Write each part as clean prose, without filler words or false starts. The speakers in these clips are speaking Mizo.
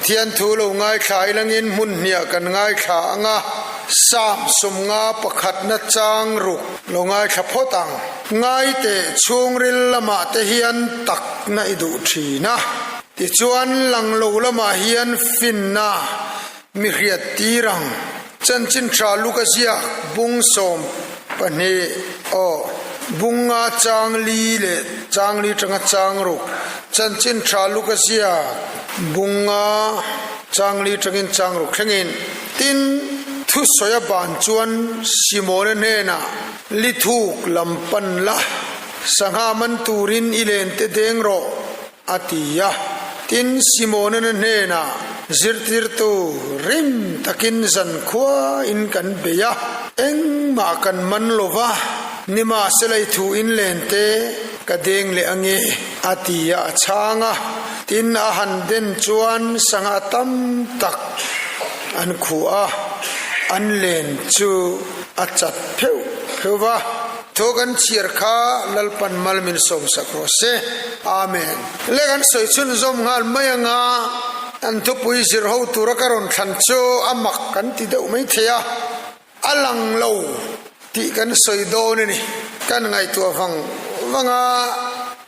Pathian thu lo ngaithla ilangin hmun hniah kan ngaithla ang a, Psalm 51na chang ruk lo ngaithla phawt ang. Ngaite chhungril lamah te hian takna i duh thin a, tichuan lang lo lamah hian finna mi hriat tir ang. Chanchin tha Luka ziak bung 12 aw bunga chang li leh chang li tanga chang ruk Chanchin tha Luka ziak bunga chang li tangin chang ruk thlengin tin thusawi a ban chuan Simona hnenah li thuk lam pan la sangha man turin i len te deng rawh A ti a. Tin, Simona na hnenah zirtirtu rim takin zankhua in kan bei a, engmah kan man lo va, nimahsela i thu in len te ka deng leh ange, a ti a, a chhang a. Tin, a han den chuan sangha tam tak an khuh a, an len chu a chat pheuh pheuh va. Thu kan chhiar kha Lalpan mal min sawmsak rawh se. Amen. Le kan sawi chhunzawm nghal mai anga an thupui zir ho tura ka rawn thlan chu a mak kan ti deuh mai thei a, a lang lo tih kan sawi dawn a ni. Kan ngaihtuah vang vang a,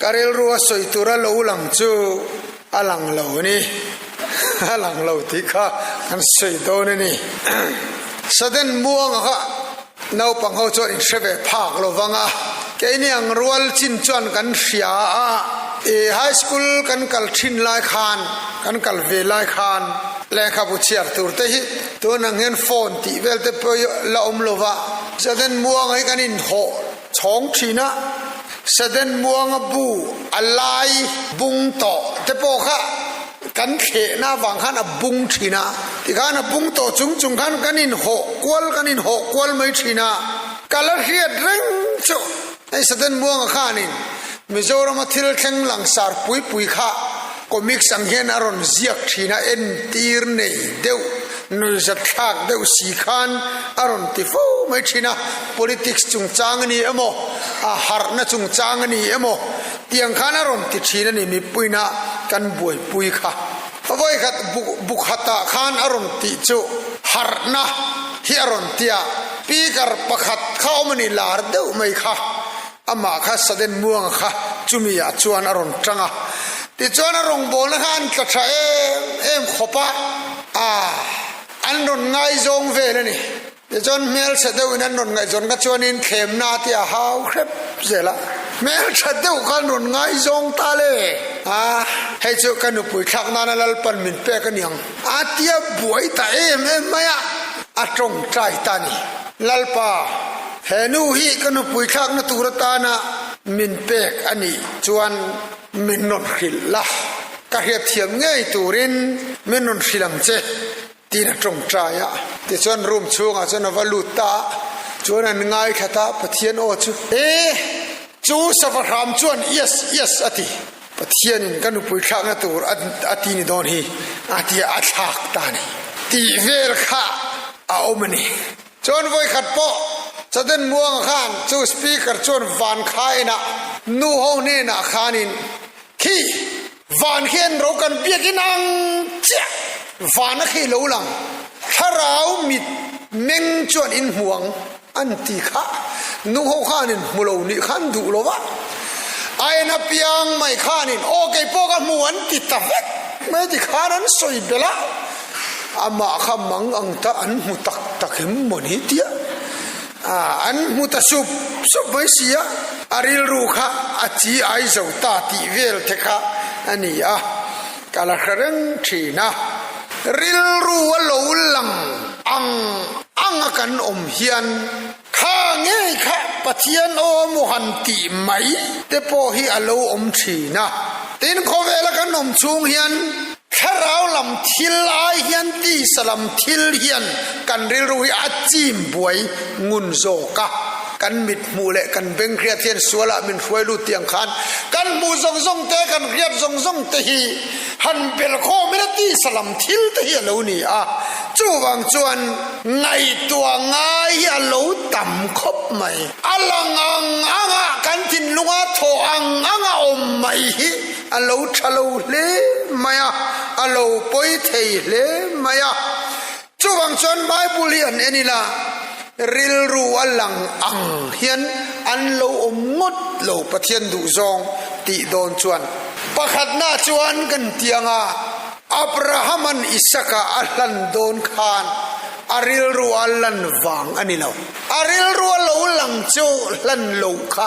ka rilru a sawi tura lo lang chu a lang lo a ni. A lang lo tih kha kan sawi dawn a ni. Sudden muanga kha. Naupang ho chuan in hre ve phak lo vang a, keini ang rual chin chuan kan hria a, i high school kan kal thin lai khan, kan kal ve lai khan lehkhabu chhiar tur te hi tun ang hian phone tih vel te pawh la awm lo va, Sudden Muanga hi kan inhawh chhawng thin a, Sudden Muanga bu a lai bung tawh te pawh kha Kan thlehna avang khan a bung thin a, tikhan a bung tawh chung chung khan kan inhawh kual kan inhawh kual mai thin a, ka la hriat reng chu hei Satan Muanga khanin Mizorama thil thleng langsar pui pui kha comics ang hian a rawn ziak thin a, entir nei deuh nuizat thlak deuh si khan a rawn ti fo mai thin a, politics chungchang a ni emaw, a harhna chungchang a ni emaw Tiang khan a rawn ti thin a ni mipuina kan buaipui kha. Vawikhat bukhatah khan a rawn tih chu harhna hi a rawn ti a, speaker pakhat kha awm a ni lar deuh mai kha, amah kha Sudden Muanga kha chumi ah chuan a rawn tang a, tichuan a rawngbawlna kha an tla tha em em khawp a, ah an rawn ngaizawng vel a ni. Tichuan hmelchhe deuhin an rawn ngaihzawn kha chuanin thlemna te a hau hrep zel a, hmeltha deuh kha an rawn ngaizawng ta le. A, hei chu ka nupui thlak nana Lalpan min pek a niang a tia buai ta em em mai a, a tawngtai ta a ni. Lalpa, he nu hi ka nupui thlakna tur atana min pek a nih chuan min rawn hrilh la, ka hriatthiam ngei turin min rawn hrilh ang che. Tiin a tawngtai a. Tichuan room chhungah chuan a va lut ta a, chuan an ngaithla ta a, Pathian aw chu, E! Chu sava hram chuan yes, yes a ti. Pathianin ka nupui thlakna tur a ti ni dawn hi a ti a, a thlak ta a ni. Tih vel kha a awm a ni. Chuan vawikhat pawh Sudden Muanga khan chu speaker chuan van kha enah nu ho hnenah khanin khi Van hian ro kan biakin ang chiah van a khi lo lang thlarau mit meng chuan in hmu ang an ti kha nu ho khanin hmu lo nih khan duh lo va a en apiang mai khanin aw kei pawh ka hmu an ti ta vek mai ti khan an sawi belh a amah kha mang ang ta an hmu tak tak em maw ni tia A, an hmu ta sup sup mai si a, a rilru kha a chi ai zo ta tih vel te kha a ni a, ka la hre reng thin a. Rilru a lo lang ang ang a kan awm hian kha ngei kha Pathian aw maw han tih mai te pawh hi a lo awm thin a. Tin, khawvela kan awm chhung hian Thlarau lam thil ai hian tisa lam thil hian kan rilru hi a chim buai ngun zawk a, kan mit hmuh leh kan beng hriat hian sualah min hruai lut tih ang khan kan hmuh zawng zawng te, kan hriat zawng zawng te hi han bel khawm ila tisa lam thil te hi a lo ni a, chuvang chuan ngaihtuah ngai hi a lo tam khawp mai. A lang ang anga kan thinlunga thaw ang anga awm mai hi. a lo tha lo hle mai a, a lo pawi thei hle mai a. Chuvang chuan Bible hi an en ila, rilru a lang ang hian an lo awm ngawt lo Pathian duhzawng tih dawn chuan. Pakhatna chuan kan tiang a, Abraham-a'n Isaka a hlan dawn khan a rilru a lan vang a ni lo. A rilru a lo lang chu hlan loh kha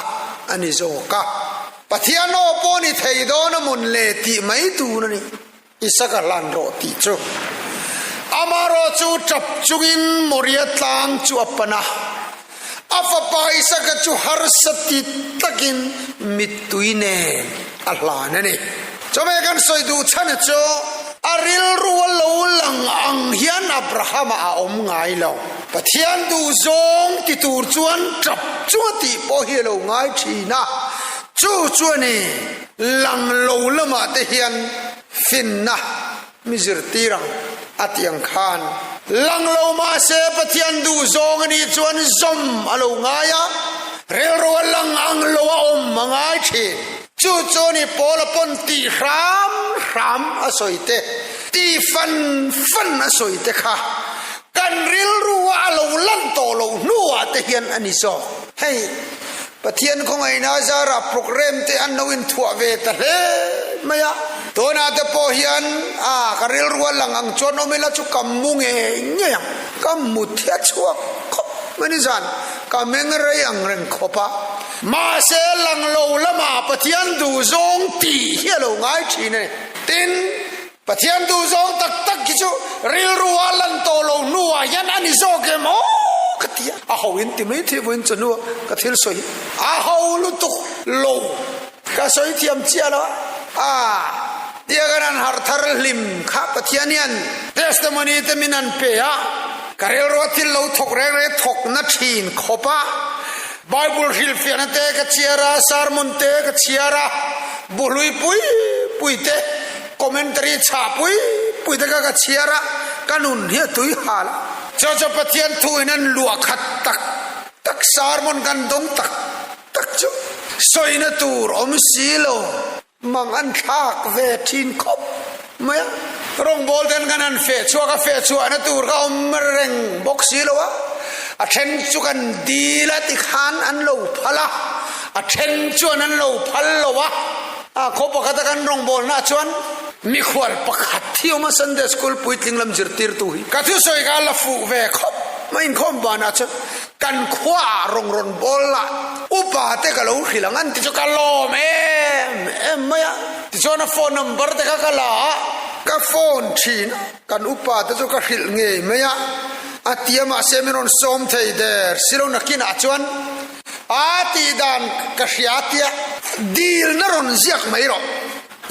a ni zawk a. Pathian aw pawh ni thei dawn a mawn le tih mai tur a ni. Isaka hlan rawh tih chu. Amarawh chu tap chungin Moria tlang chu a pan a. A fapa Isaka chu harsa ti takin mittui nen a hlan a ni. Chawhmeh kan sawi duh chhan chu a rilru a lo lang ang hian Abrahama a awm ngai lo. Pathian duh zawng ti tur chuan tap chunga tih pawh hi a lo ngai thin a. Chu chu a ni, lang lo lamah te hian finna Mi zirtir ang a tih ang khan lang lo mahse Pathian duh zawng a nih chuan zawm a lo ngai a, rilru a lang ang lo a awm a ngai thin. Chu chu ni Paul a pawn tih hram hram a sawi te, tih fan fan a sawi te kha kan rilru a a lo lan tawh loh hnuah te hian a ni zawk. Hei Pathian khawngaihna zarah programme te an lo inthuah ve ta hle mai a, tunah te pawh hian a ka rilru a lang ang chuan awm ila chu ka mu ngei ngei ang, ka mu thia chhuak khawp mai ni zan ka meng rei ang reng khawp a, mahse lang lo lamah Pathian duhzawng tih hi a lo ngai thin a ni. Tin. Pathian duh zawng tak tak hi chu rilru a lan tawh lo hnuah hian a ni zawk em aw ka ti a, a ho in ti mai thei vawiin chawhnu a ka thil sawi hi a ho lutuk lo ka sawi thiam chiah lo a, tia kan han harh thar hlim kha Pathian hian testimony te min han pe a, ka rilru a thil lo thawk reng reng thawk na thin khawp a, Bible hrilhfiahna te ka chhiar a, sermon te ka chhiar a, buhlui pui pui te Commentary chhah pui pui te kha ka chhiar a, ka nun hi a tui hal a. Chu chu Pathian thu in an luah khat tak tak sermon kan dawng tak tak chu sawina tur awm si lo. Mang an thlak ve thin khawp mai a. Rawngbawl ten kan han feh chhuak a, feh chhuahna tur kha awm reng bawk si lo a. A then chu kan dil a tikhan an lo phal a, a then chuan an lo phal lo a. A khaw pakhata kan rawngbawlnaah chuan mikhual pakhat hi awm a, Sunday School puitling lam zirtirtu hi. Ka thusawi kha la fuh ve khawp mai, inkhawm banah chuan kan khuaah rawn rawn bawl lah upa te ka lo hrilh ang an ti chu ka lawm em em mai a. Tichuan a phone number te kha ka la a, ka phone thin a, kan upa te chu ka hrilh ngei mai a, a ti a mahse min rawn sawm thei der si lo nakinah chuan A tih dan ka hria tia dilna rawn ziak mai rawh.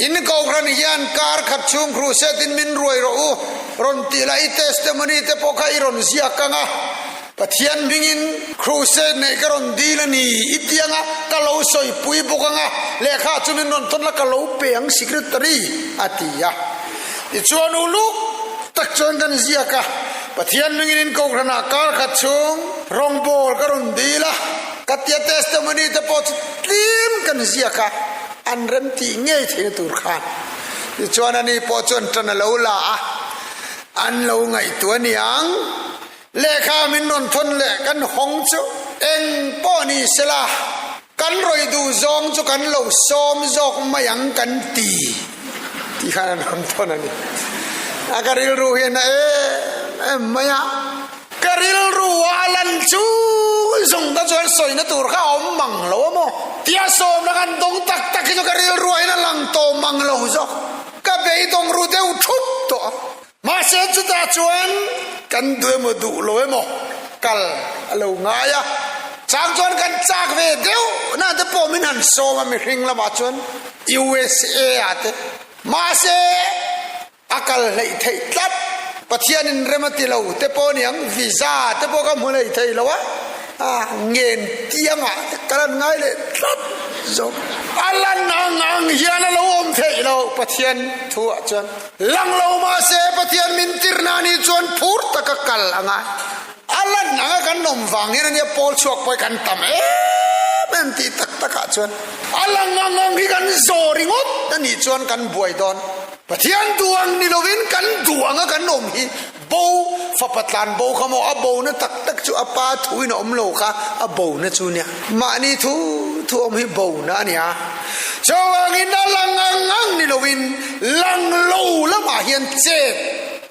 In Kohhran hian kar khat chhung crusade in min ruai rawh u rawn tih lah i testimony te pawh kha i rawn ziak ang a, Pathian hmingin crusade neih ka rawn dil a ni i ti ang a, ka lo sawipui bawk ang a, lehkha chu min rawn thawn la ka lo pe ang secretary a ti a. Tichuan uluk tak chuan kan ziak a, Pathian mingin in Kohhranah kar khat chhung rawngbawl ka rawn dil a, ka tia testimony te pawh chu tlim kan ziak a, an rem tih ngei theihna tur khan. Tichuan ani pawh chuan tan a lo la a, an lo ngaihtuah aniang. Lehkha min rawn thawn leh kan hawng chu eng pawh ni sela, Kan rawih duh zawng chu kan lo sawm zawk mai ang kan ti tih khan an rawn thawn a ni. A ka rilru hian a em em mai a. Ka rilru a a lan chu zawng ka chuan sawina tur kha a awm mang lo a maw? Tia sawmna kan dawng tak tak hi chu ka rilru ah hian a lang tawh mang lo zawk. Ka beidawng ru deuh thup tawh a. Mahse chutah chuan kan duh emaw duh lo emaw kal a lo ngai a, chang chuan kan chak ve deuh na te pawh min han sawm a mihring lamah chuan USA ah te. Mahse a kal hleih theih tlat, Pathianin rem a ti lo te pawh aniang visa te pawh ka hmu hleih thei lo a. A ngen tiangah te ka lan ngai leh tlat zawk. A lan ang ang hian a lo awm theih lo Pathian thu ah chuan. Lang lo mahse Pathian min tirna nih chuan phur taka kal a ngai. A lan anga kan awm vang hian ania pawl chhuak pawh hi kan tam em. em tih tak takah chuan a lang ang ang hi kan zawh ringawt a nih chuan kan buai dawn. Pathian duh ang ni lovin kan duh anga kan awm hi bo fapa tlan bo kha maw a bona tak tak chu a pa thuin a awm lo kha a bona chu nia. Mahni thu thu awm hi bona a nia. Chuvangin a lang ang ang ni lovin lang lo lamah hian chet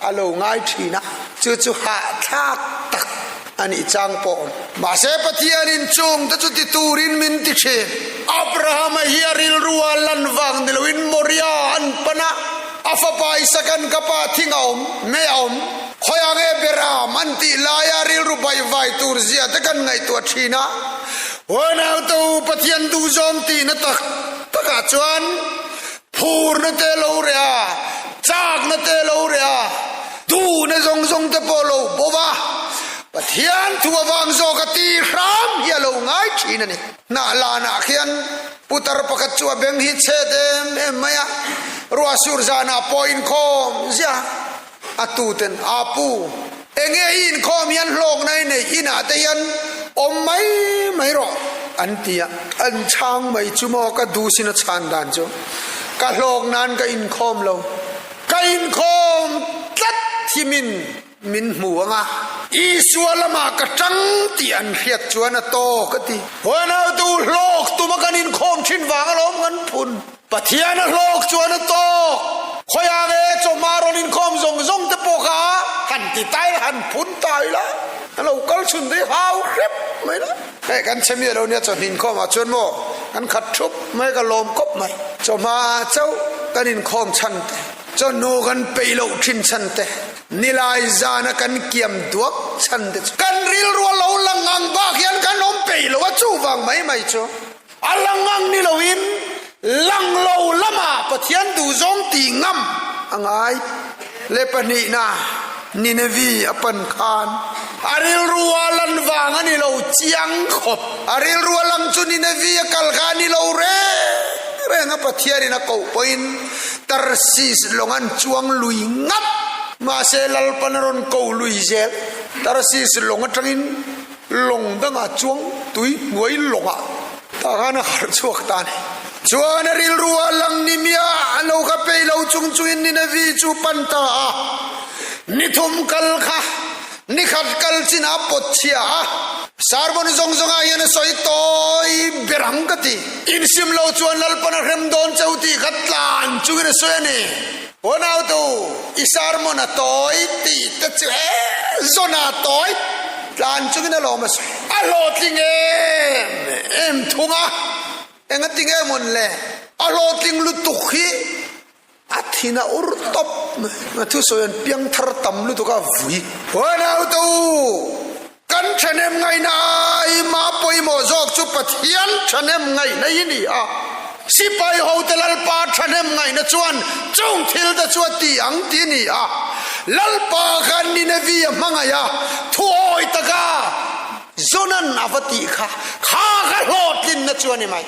a lo ngai thin a, chu chu hahthlak tak a nih chang pawh awm. Mahse Pathianin chungte chu ti turin min ti thin. Abrahama hi a rilru a lan vang ni loin Moria an pan a, a fapa Isakan ka pa thing a awm, me a awm, khawiah nge Beram an tih laia rilru baihvai tur zia te kan ngaihtuah thin a. Huanau te u, Pathian duhzawm tihna tak takah chuan Phurna te lo reh a, chakna te lo reh a, duhna zawng zawng te pawh lo bo va, Pathian thu avang zawk a ti hram hi a lo ngai thin a ni. Hnah lanah khian putar pakhat chu a beng hi chhet em em mai a, ruah sur zanah pawh inkhawm ziah a tuten a pu. Enge i inkhawm hian hlawkna i neih inah te hian awm mai mai rawh an ti a. An chhang mai chu maw ka duh sin a chhan dan chu ka hlawk nan ka inkhawm lo. Ka inkhawm tlat thimin min hmu ang a, Isua lamah ka tang tih an hriat chuan a tawk a ti. Huanautu hlawk tuma kan inkhawm thin vang alawm kan phun. Pathian a hlawk chuan a tawk. Khawiah nge chawhma rawn inkhawm zawng zawng te pawh kha han ti ta ila, han phun ta ila, an lo kal chhun te hi hau hrep mai la. Hei kan chhe miah lo nia chawhni inkhawm ah chuan maw kan khat thup mai ka lawm kawp mai. Chawhma ah chauh kan inkhawm chhan te, chawhnu kan peih loh thin chhan te, nilai zana kan kiam duak chhan te chu kan rilru a lo lang ang bak hian kan awm peih lo a chuvang mai mai chu. A lang ang ni loin lang lo lamah Pathian duhzawng tih ngam a ngai. Le pahnihna, Ninevi a pan khan a rilru a lan vang a ni lo chiang khawp. A rilru a lang chu Ninevi a kal kha a ni lo reng reng a, Pathianin a koh pawhin Tarsis lawng an chuang lui ngat. Mahse Lalpan a rawn ko lui zel. Tarsis lawng atangin Lawng dangah chuang tui hnuai lawngah tah khan a harh chhuak ta a ni. Chuan a rilru ah lang ni miah a lo kha peih lo chung chungin Ninevi chu pan ta a, ni thum kal kha ni khat kal chin a pawt chhia a, sermon zawng zawngah hian a sawi tawi ber ang ka ti. Insim lo chuan Lalpan a hrem dawn cheu tih kha tlan chungin a sawi a ni. Unautu, i sermon a tawi tih te chu he zawn a tawi tlan chungin a lawm a sawi. A hlawhtling em em thung a, engati nge mawn le? A hlawhtling lutuk hi a thin a ur tawp mai. A thusawi an piang thar tam lutuk a vui. Unautu, kan thahnem ngaihna ai mah pawimawh zawk chu Pathian thahnem ngaihna hi ni a. Sipai hote Lalpa thahnem ngaihna chuan chung thil te chu a ti ang tih a ni a. Lalpa khan Ninevi a hmangaih a, thuawi taka Jonan a va tih kha, kha kha hlawhtlinna chu a ni mai.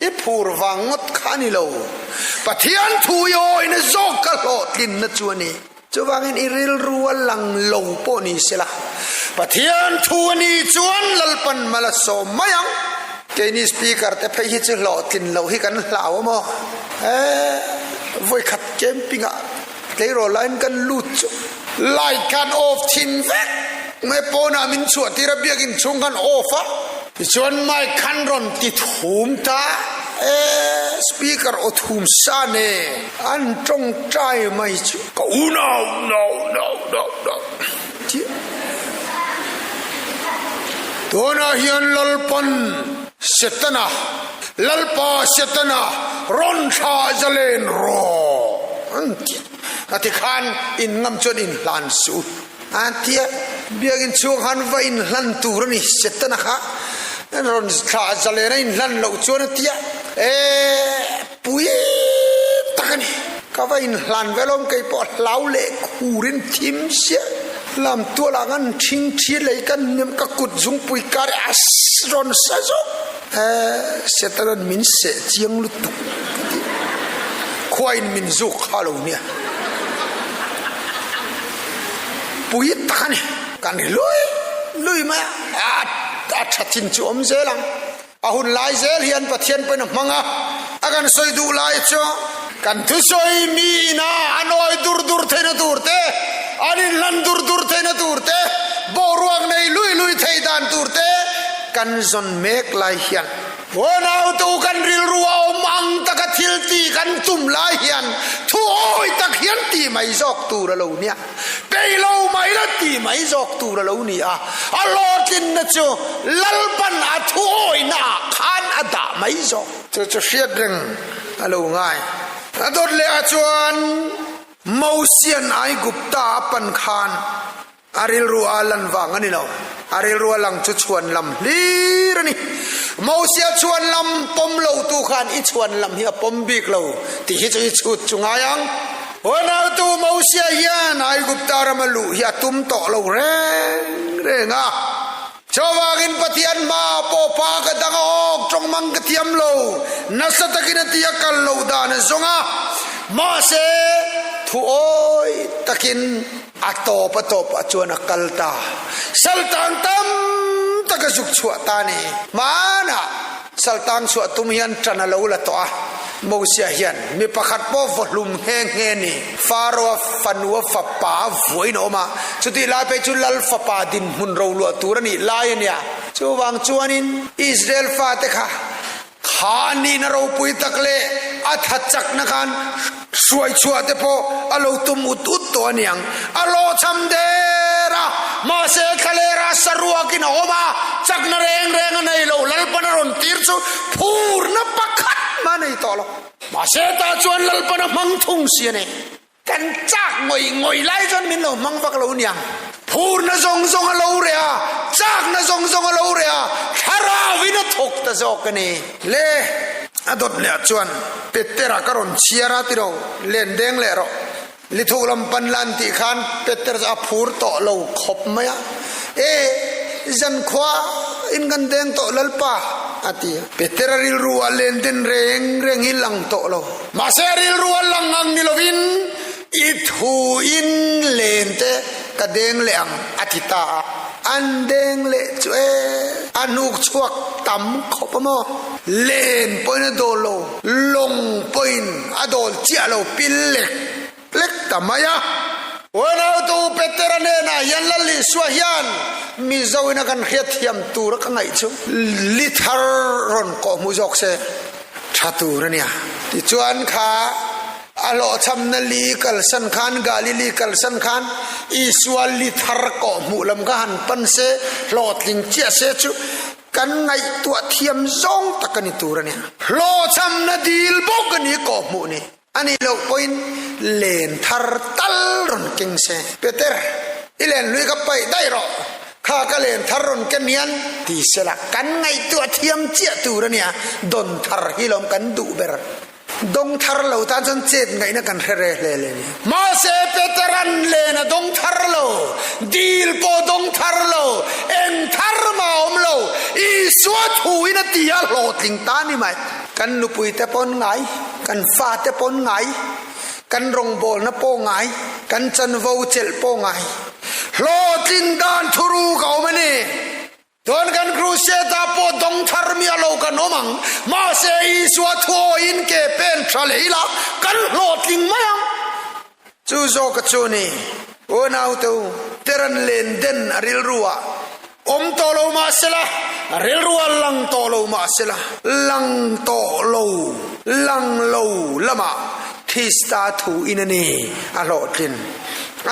I phur vang ngawt kha a ni lo. Pathian thu i awina zawk ka hlawhtlinna chu a ni. Chuvangin i rilru a lang lo pawh ni sela, Pathian thu a nih chuan Lalpan mal a sawm mai ang. Keini speaker te phei hi chu hlawhtlin loh hi kan hlau a maw? Eeh, vawikhat camping ah tleirawl laiin kan lut chu light khan off thin vek mai, pawnah min chhuah tir a, biakinn chhung khan off a. Tichuan mic khan rawn ti thum ta e, speaker aw thum sa nen an tawngtai mai chu ka unau nau nau nau nau tih tunah hian Lalpan Setana Lalpa Setana rawn thlah zalen rawh an ti a tikhan in ngam chuan in hlan suh. A ti a, biakinn chhung khan va inhlan tur a ni, Setana kha rawn thlah zalen a inhlan loh chuan a ti a, e pui tak a ni, ka va inhlan ve alawm kei pawh hlau leh khurin thim sia, lam tualah khan thing thi lei ka nem ka kut zungpui kar a rawn sa zawk, e Setana'n min seh chiang lutuk ka ti, khuain min zuk kha lo nia. Pui tak a ni. Kan ri lui lui mai a, a tha chin chu awm zel ang. A hun lai zel hian Pathian pawhin a hmang a, a kan sawi duh lai chu kan thusawi mi ina an awi dur dur theihna tur te, an inhlan dur dur theihna tur te, boruak nei lui lui theih dan tur te kan zawn mek lai hian Unautu kan rilru a awm ang taka thil tih kan tum lai hian thu awi tak hian tih mai zawk tur a lo nia. Peih lo mai la tih mai zawk tur a lo ni a. A hlawhtlinna chu Lalpan a thu awihna ah khan a dah mai zawk. Chu chu hriat reng a lo ngai. A dawt leh ah chuan Mosian Aigupta a pan khan A rilru a lan vang a ni lo. A rilru a lang chu chhuan lam hlir a ni. Mosia chhuan lam pawm lo tu khan i chhuan lam hi a pawm bik lo tih hi chu i chhut chu ngai ang. Unautu Mosia hian Aigupta rama luh hi a tum tawh lo reng reng a. Chuvangin Pathian hma pawh pa ka dang a awk tawng mang ka thiam lo, nasa takin a ti a kal loh dan a zawng a. Mahse, thu awi takin A tawp a tawp ah chuan a kal ta. Saltang tam tak a zuk chhuah ta ni. Hmanah saltang chhuah tum hian ṭan a lo la tawh a. Mosia hian mi pakhat pawh vawhlum nghe nghe ni. Faro-a fanua fapa a vuain a awm a, chutih lai phei chu lal fapa dinhmun roluah tur a nih lai a nia. Chuvang chuanin Israel fate kha Kha a nihna ropui tak leh a tha chakna khan hruai chhuah te pawh a lo tum ut ut tawh a niang. A hlawhchham der a, mahse thlalera saruakin a awm a, chakna reng reng a nei lo. Lalpan a rawn tir chu phurna pakhat mah a nei tawh lo. Mahse tah chuan Lalpan a hmang thung si a ni. Kan chak ngawih ngawih lai chuan min lo hmang vak lo niang. Phurna zawng zawng a lo reh a, chakna zawng zawng a lo reh a, thlarauin a thawk ta zawk a ni. Le, a dawt leh ah chuan Petera ka rawn chhiar a tiro, len deng leh rawh. Lithuk lam pan la an tih khan Peter chu a phur tawh lo khawp mai a. E, zankhua in kan deng tawh Lalpa, a ti a. Petera rilru ah len den reng reng hi lang tawh lo. Mahse rilru a lang ang ni lovin i thu in len te ka deng leh ang a ti ta a. An deng leh chu e, a hnuk chhuak tam khawp a maw? Len pawhin a dawl lo, lawng pawhin a dawl chiah lo pil lek lek ta mai a. Unautu Petera hnenah hian Lal Isua hian Mizo ina kan hriatthiam tura ka ngaih chu li thar rawn kawhhmuh zawk se. Tha tur a nia. Tichuan kha a hlawhchhamna li kalsan khan, Galili kalsan khan Isua li thar kawh hmuh lam kha han pan se, hlawhtling chiah se chu kan ngaihtuah thiam zawng tak a ni tur a nia. Hlawhchhamna dil bawk a ni kawh hmuh ni. A nih loh pawhin len thar tal rawn keng se. Peter, i len hlui ka paih daih rawh. Kha ka len thar rawn ken hian ti sela kan ngaihtuah thiam chiah tur a nia. Dawn thar hi lawm kan duh ber. Dawng thar lo tan chuan chet ngaihna kan hre re hle le ni. Mahse Peteran len a dawng thar lo, dil pawh dawng thar lo, eng thar mah a awm lo, Isua thuin a ti a hlawhtling ta ni mai. Kan nupuite pawn ngai, kan fate pawn ngai, kan rawngbawlna pawh ngai, kan chanvo chelh pawh ngai. Hlawhtlin dan thuruk a awm a ni. Chuan kan crusade ah pawh dawng thar miah lo kan awm ang. Mahse Isua thuawiin ke pen tha leh ila kan hlawhtling mai ang. Chu zawk a chu ni, Unaute u, Teran len den a rilru ah awm tawh lo mah sela, a rilru ah lang tawh lo mah sela, lang tawh lo, lang lo lamah Krista thu in a ni a hlawhtlin.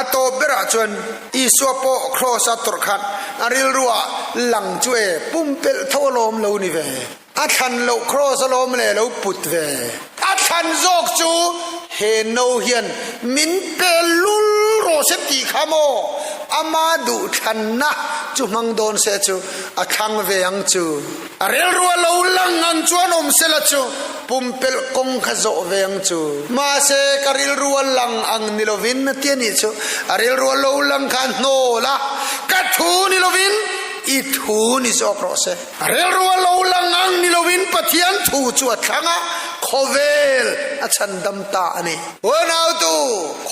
A tawp berah chuan Isua pawh kraws a tawrh khan a rilru ah lang chu e pumpelh tho alawm lo ni ve. A thlan loh kraws alawm le lo put ve. A thlan zawk chu he no hian min pe lul rawh se tih kha maw? Ama duh thlanna chu hmang dawn se chu a thlang ve ang chu. A rilru a lo lang ang chuan awm sela chu pumpelh kawng kha zawh ve ang chu. Mahse ka rilru a lang ang ni lovin a ti a nih chu. A rilru a lo lang kha a hnawl a, ka thu ni lovin i thu ni zawk rawh se. Rilru a lo lang ang ni loin Pathian thu chu a thlang a, khawvel a chhandam ta a ni. Unautu,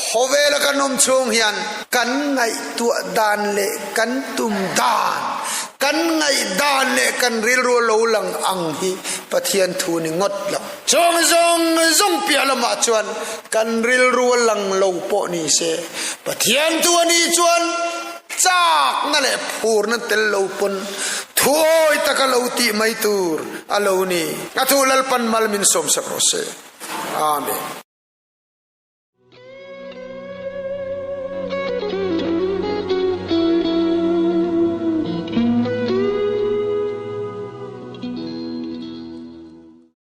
khawvela kan awm chhung hian kan ngaihtuah dan leh kan tum dan, kan. Kan ngaihdan leh kan rilru lo lang ang hi Pathian thu ni ngawt lo. Chung zawng zawng piah lamah chuan kan rilru a lang lo pawh ni se, Pathian thu a nih chuan chakna leh phurna tel lo pawn thuawi taka lo tih mai tur a lo ni. A thu Lalpan mal min sawmsak rawh se. Amen.